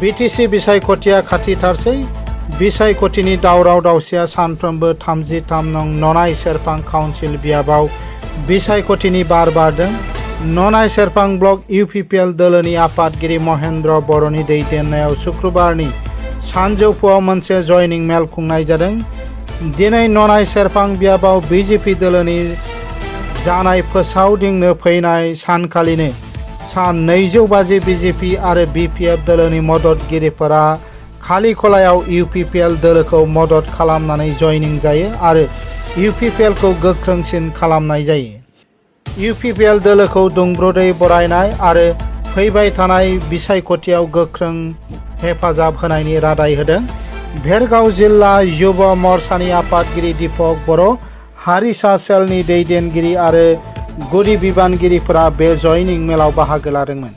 BTC बिसायख'थिया खाथिथारसै। बिसायख'थिनि दावराव दावसिया सानफ्रोमबो 33 नं ननाय सेरफां काउन्सिल बियाबाव बिसायख'थिनि बार बारदों। ननाय सेरफां ब्लक इउपिपिएल दोलोनि आफादगिरि महेन्द्र बर'नि दैदेननायाव शुक्रबारनि सानजौफुआव मोनसे जयनिं मेल खुंनाय जादों। दिनै ननाय सेरफां बियाबाव बिजेपि दोलोनि जानाय फोसावदिंनो फैनाय सानखालिनो सान 250 बिजेपि आरो बिपिएफ दोलोनि मददगिरिफोरा खालिखलायाव इउपिपिएल दोलोखौ मदद खालामनानै जयनिं जायो आरो इउपिपिएलखौ गोख्रोंसिन खालामनाय जायो। इउपिपिएल दोलोखौ दुंब्रुदै बरायनाय आरो फैबाय थानाय बिसायख'थियाव गोख्रों हेफाजाब होनायनि रादाय होदों। भेरगाव जिल्ला युब मर्चानि आफादगिरि दीपक बर', हारिसा सेलनि दैदेनगिरि आरो गुदि बिबानगिरिफोरा बे जयनिं मेलाव बाहागो लादोंमोन।